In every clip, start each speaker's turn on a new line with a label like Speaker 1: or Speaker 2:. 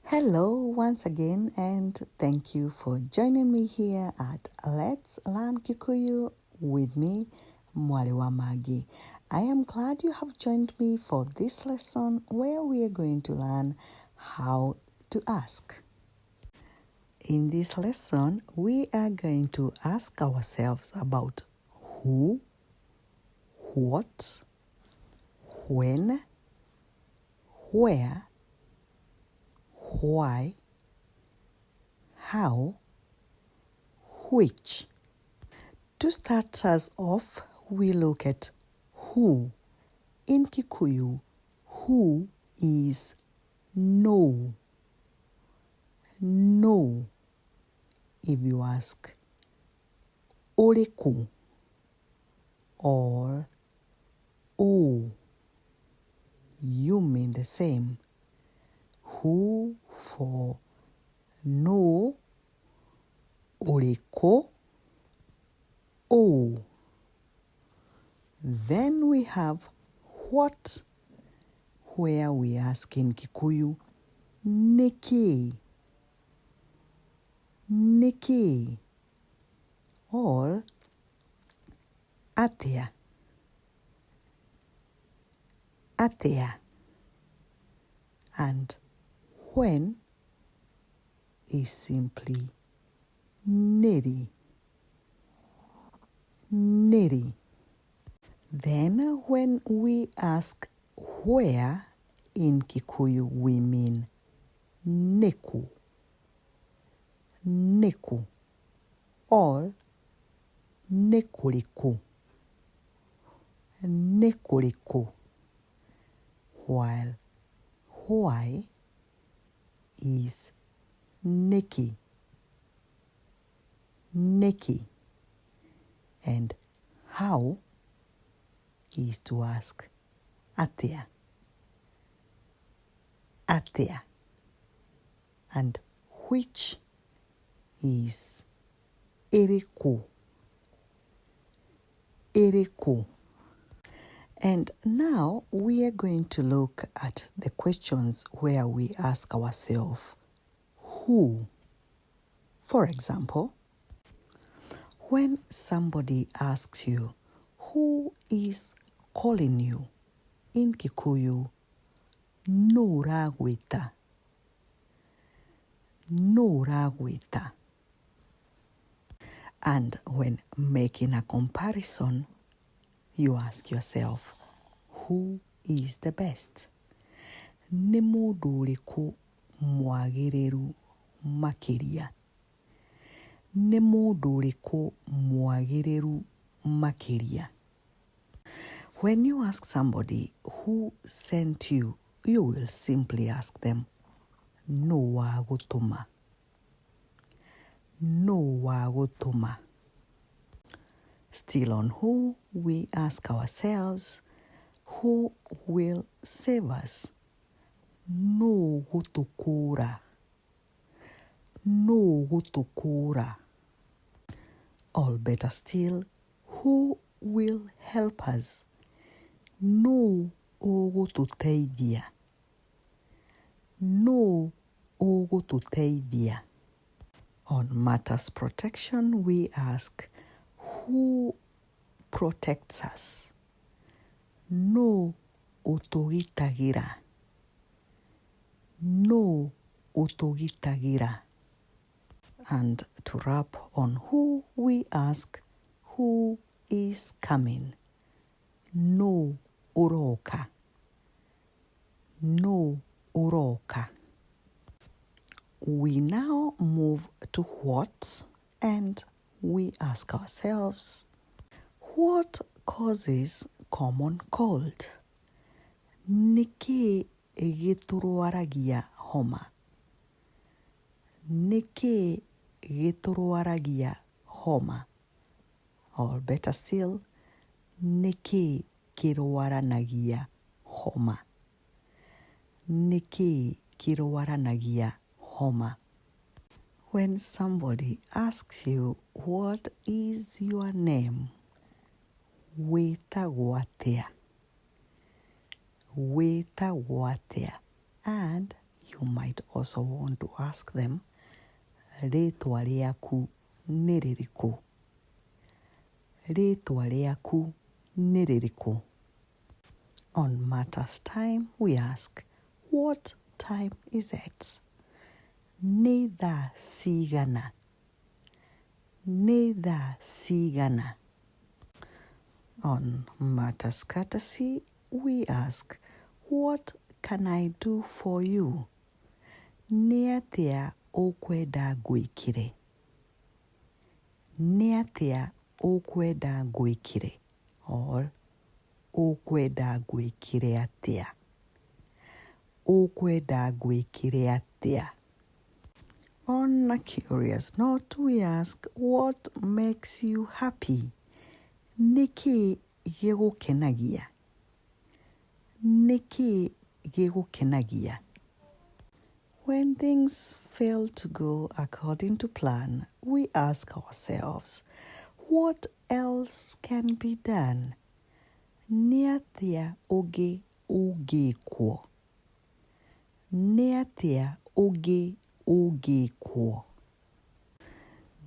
Speaker 1: Hello once again, and thank you for joining me here at Let's Learn Kikuyu with me, Mwari wa Maggie. I am glad you have joined me for this lesson where we are going to learn how to ask. In this lesson, we are going to ask ourselves about who, what, when, where, why, how, which. To start us off, we look at who. In Kikuyu, who is no. No. If you ask ũrĩkũ or o, you mean the same. Who for no, ũrĩkũ, o. Then we have what, where we ask in Kikuyu, nĩkĩ, nĩkĩ, or atĩa, atĩa, and when is simply nĩrĩ, nĩrĩ. Then when we ask where in Kikuyu, we mean nĩkũ, nĩkũ, or nĩ kũrĩkũ, nĩ kũrĩkũ, while why is nĩkĩ, nĩkĩ, and how is to ask atĩa, atĩa, and which is ĩrĩkũ, ĩrĩkũ. And now we are going to look at the questions where we ask ourselves who. For example, when somebody asks you, who is calling you? In Kikuyu, nũ ũragwĩta? Nũ ũragwĩta? And when making a comparison, you ask yourself, who is the best? Nĩ mũndũ ũrĩkũ mwagĩrĩru makĩria? Nĩ mũndũ ũrĩkũ mwagĩrĩru makĩria? When you ask somebody who sent you, you will simply ask them, nũ wagũtũma? Nũ wagũtũma? Still on who, we ask ourselves, who will save us? Nũ ũgũtũkũũra? Nũ ũgũtũkũũra? Or better still, who will help us? Nũ ũgũtũteithia? Nũ ũgũtũteithia? On matters protection, we ask, who protects us? Nũ ũtũgitagĩra? Nũ ũtũgitagĩra? And to wrap on who, we ask, who is coming? Nũ ũroka? Nũ ũroka? We now move to what, and we ask ourselves, what causes common cold? Nĩkĩ gĩtũrwaragia homa? Nĩkĩ gĩtũrwaragia homa? Or better still, nĩkĩ kĩrwaranagia homa? Nĩkĩ kĩrwaranagia homa? When somebody asks you, what is your name? Wĩtagwo atĩa? Wĩtagwo atĩa? And you You might also want to ask them, Rĩtwa rĩaku nĩ rĩrĩkũ? Rĩtwa rĩaku nĩ rĩrĩkũ? On matters time, we ask, what time is it? Nĩ thaa cigana? Nĩ thaa cigana? On matters courtesy, we ask, what can I do for you? Nĩ atĩa ũkwenda ngwĩkĩre? Nĩ atĩa ũkwenda ngwĩkĩre? Or ũkwenda ngwĩkĩre atĩa? Ũkwenda ngwĩkĩre atĩa? On a curious note, we ask, what makes you happy? Nĩkĩ gĩgũkenagia? Nĩkĩ gĩgũkenagia? When things fail to go according to plan, we ask ourselves, what else can be done? Nĩ atĩa ũngĩ ũngĩkwo? Nĩ atĩa ũngĩ ũngĩkwo?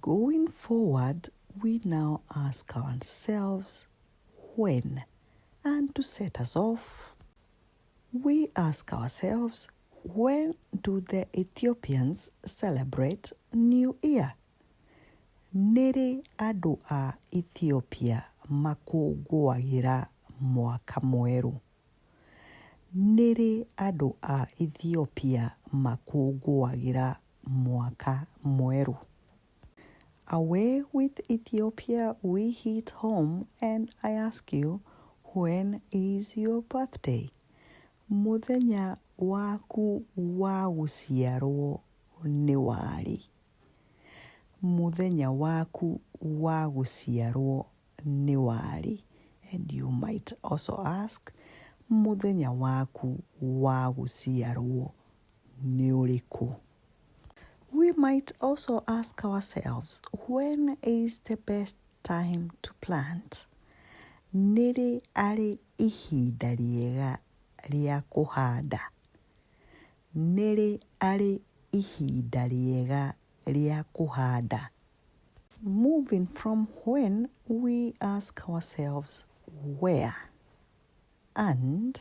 Speaker 1: Going forward, we now ask ourselves when, and to set us off, we ask ourselves, when do the Ethiopians celebrate New Year? Nĩ rĩ andũ a Ethiopia makũngũagĩra mwaka mwerũ? Nĩ rĩ andũ a Ethiopia makũngũagĩra mwaka mwerũ? Away with Ethiopia, we hit home and I ask you, when is your birthday? Mũthenya waku wa gũciarwo nĩ warĩ? Mũthenya waku wa gũciarwo nĩ warĩ? And you might also ask, mũthenya waku wa gũciarwo nĩ ũrĩkũ? We might also ask ourselves, when is the best time to plant? Nĩ rĩ arĩ ihinda rĩega rĩa kũhanda? Nĩ rĩ arĩ ihinda rĩega rĩa kũhanda? Moving from when, we ask ourselves where. And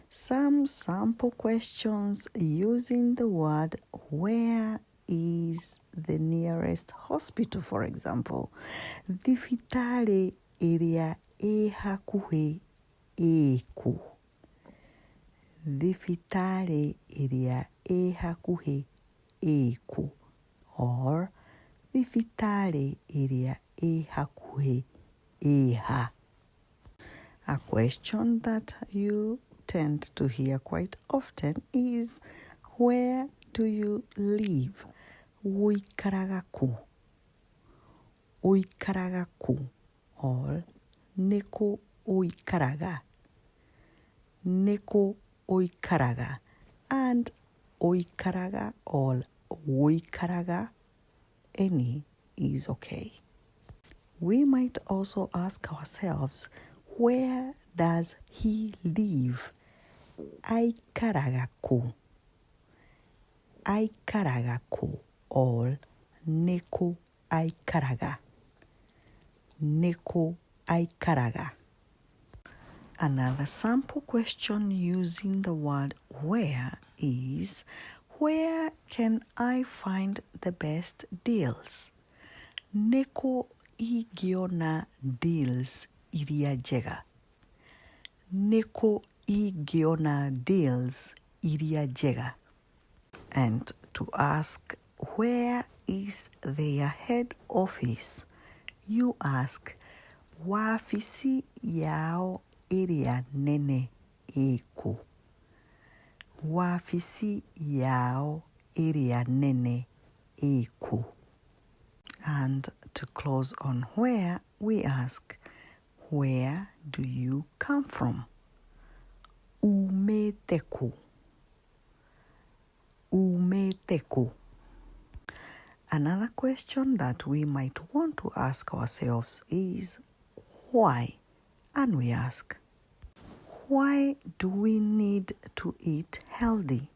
Speaker 1: some sample questions using the word where is the nearest hospital, for example. Thibitarĩ ĩrĩa ĩ hakuhĩ ĩkũ? Thibitarĩ ĩrĩa ĩ hakuhĩ ĩkũ? Or thibitarĩ ĩrĩa ĩ hakuhĩ ĩha? A question that you tend to hear quite often is, where do you live? Ũikaraga kũ? Ũikaraga kũ? Or nĩ kũ ũikaraga? Nĩ kũ ũikaraga? And ũikaraga or ũikaraga, any is okay. We might also ask ourselves, where does he live? Aikaraga kũ? Aikaraga kũ? Or nĩ kũ aikaraga? Nĩ kũ aikaraga? Another sample question using the word where is, where can I find the best deals? Nĩ kũ ingĩona deals iria njega? Nĩ kũ ingĩona deals iria njega? And to ask, where is their head office? You ask, wabici yao ĩrĩa nene ĩkũ? Wabici yao ĩrĩa nene ĩkũ? And to close on where, we ask, where do you come from? Umĩte kũ? Umĩte kũ? Another question that we might want to ask ourselves is, why? And we ask, why do we need to eat healthy?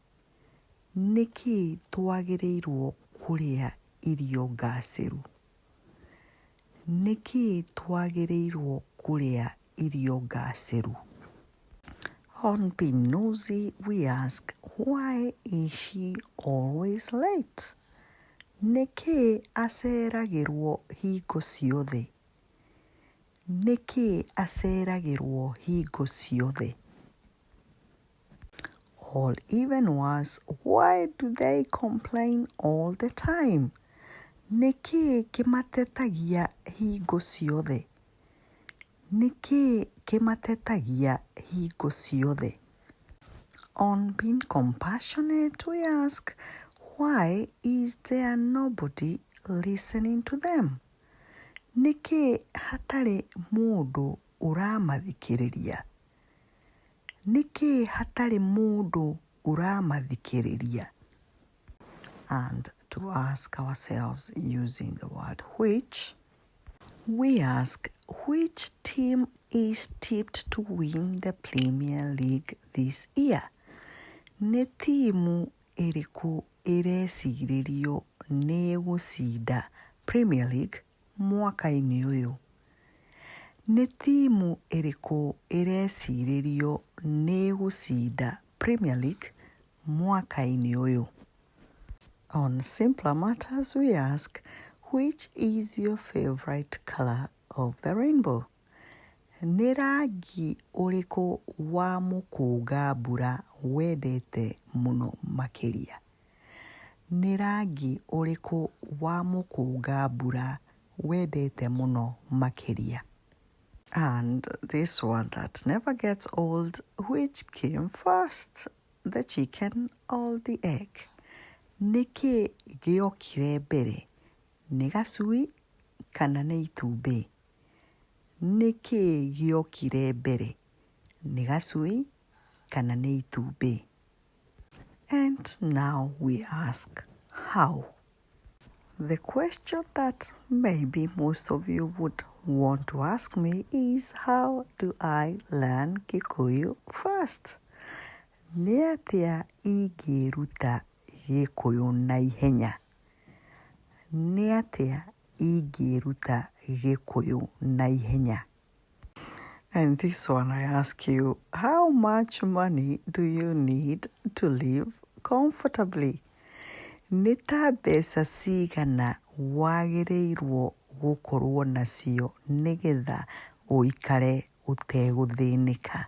Speaker 1: Nĩkĩ twagĩrĩirwo kũrĩa irio ngacĩru? Nĩkĩ twagĩrĩirwo kũrĩa irio ngacĩru? On being nosy, we ask, why is she always late? Nĩkĩ aceragĩrwo hingo ciothe? Nĩkĩ aceragĩrwo hingo ciothe? Or even worse, why do they complain all the time? Nĩkĩ kĩmatetagia hingo ciothe? Nĩkĩ kĩmatetagia hingo ciothe? On being compassionate, we ask, why is there nobody listening to them? Nĩkĩ hatarĩ mũndũ ũramathikĩrĩria? Nĩkĩ hatarĩ mũndũ ũramathikĩrĩria? And to ask ourselves using the word which, we ask, which team is tipped to win the Premier League this year? Nĩ timu ĩrĩkũ ĩrecirĩrio nĩ ĩgũcinda Premier League mwaka-inĩ ũyũ? Nĩ timu ĩrĩkũ ĩrecirĩrio nĩ ĩgũcinda Premier League mwaka-inĩ ũyũ? On simpler matters, we ask, which is your favorite color of the rainbow? Nĩ rangi ũrĩkũ wa mũkũnga mbura wendete mũno makĩria? Nĩ rangi ũrĩkũ wa mũkũnga mbura wendete mũno makĩria? And this one that never gets old, which came first, the chicken or the egg? Nĩkĩ gĩokire mbere, nĩ gacui kana nĩ itumbĩ? Nĩkĩ gĩokire mbere, nĩ gacui kana nĩ itumbĩ? And now we ask how. The question that maybe most of you would want to ask me is, how do I learn Kikuyu fast? Nĩ atĩa ingĩruta Gĩkũyũ na ihenya? Nĩ atĩa ingĩruta Gĩkũyũ na ihenya? And this one I ask you, how much money do you need to live comfortably? Nĩ ta mbeca cigana wagĩrĩirwo gũkorwo nacio nĩgetha ũikare ũtegũthĩnĩka?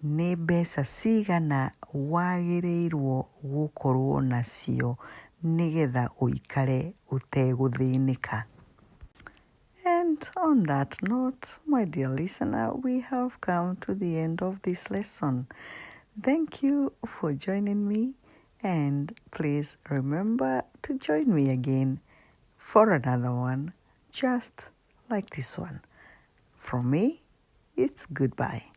Speaker 1: Nĩ mbeca cigana wagĩrĩirwo gũkorwo nacio nĩgetha ũikare ũtegũthĩnĩka? And on that note, my dear listener, we have come to the end of this lesson. Thank you for joining me, and please remember to join me again for another one just like this one. From me, it's goodbye.